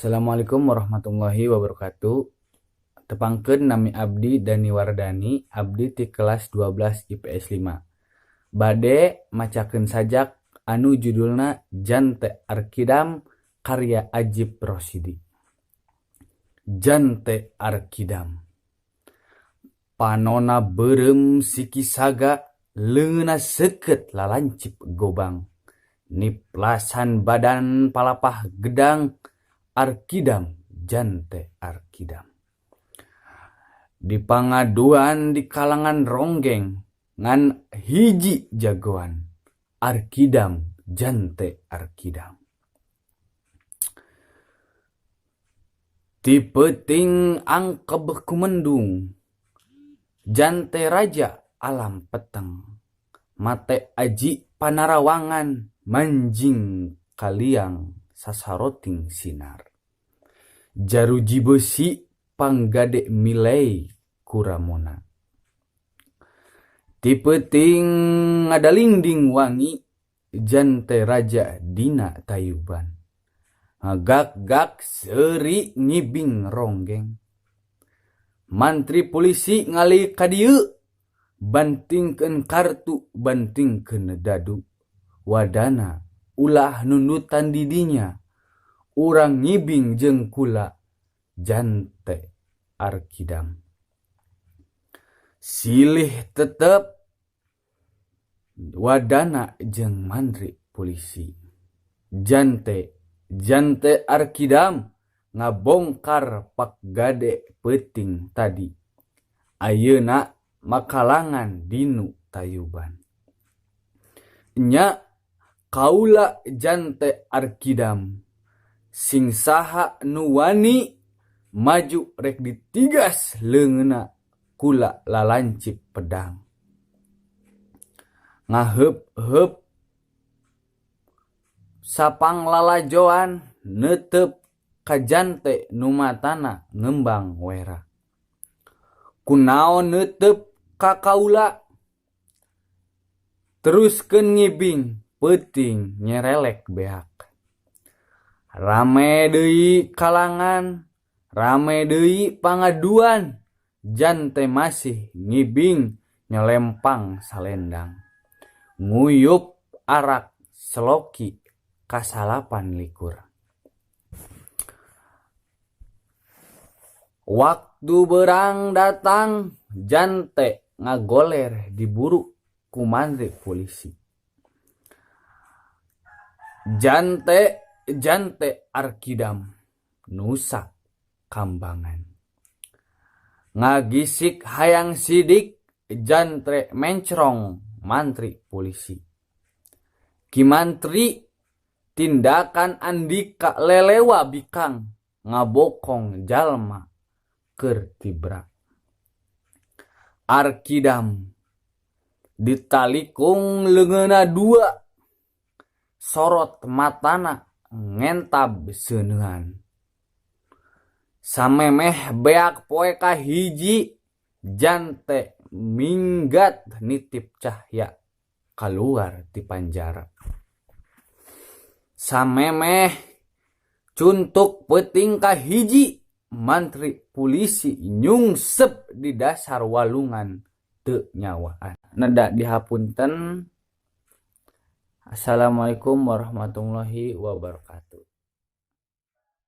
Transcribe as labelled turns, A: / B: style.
A: Assalamualaikum warahmatullahi wabarakatuh. Tepangkeun, nami abdi Dani Wardani, abdi ti kelas 12 IPS 5. Bade macakeun sajak anu judulna Jante Arkidam karya Ajip Rosidi. Jante Arkidam. Panona beureum siki saga, leungeunna seukeut lalancip gobang. Niplasan badan palapah gedang, Arkidam, Jante Arkidam. Di pangaduan di kalangan ronggeng ngan hiji jagoan, Arkidam, Jante Arkidam. Ti peuting angkeb ku mendung, Jante raja alam peteng. Mate aji panarawangan manjing ka liang sasaroting sinar. Jaruji beusi panggade milei ku ramona. Ti peuting ngadalingding wangi, Jante raja dina tayuban. Ngagak-gak seuri ngibing ronggeng. Mantri pulisi ngali ka dieu, bantingkeun kartu bantingkeun dadu. Wadana ulah nundutan di dinya, urang ngibing jeung kula, Jante Arkidam. Silih tetep wadana jeung mantri pulisi. Jante, Jante Arkidam ngabongkar pak gade peuting tadi. Ayeuna makalangan dinu tayuban. Nya kaula Jante Arkidam, sing saha nu wani maju rek ditigas leungeunna kula lalancip pedang. Ngaheup-heup sapang lalajoan neuteup ka Jante nu matana ngembang wera. Kunaon neuteup ka kaula? Teruskeun ngibing peuting nyerelek beak. Rame deui kalangan, rame deui pangaduan, Jante masih ngibing nyelempang salendang. Nguyup arak seloki kasalapan likur. Waktu beurang datang, Jante ngagoler diburu ku mantri pulisi. Jante, Jante Arkidam nusak kambangan. Ngagisik hayang sidik, Jante mencrong mantri pulisi. Ki mantri tindakan andika lelewa bikang ngabokong jalma keur tibra. Arkidam ditalikung leungeunna dua, sorot matana ngentab seuneuhan. Samemeh beak poe kahiji, Jante minggat nitip cahya kaluar ti panjara. Samemeh cuntuk peuting kahiji, mantri pulisi nyungsep di dasar walungan teu nyawaan. Neda dihapunten. Assalamualaikum warahmatullahi wabarakatuh.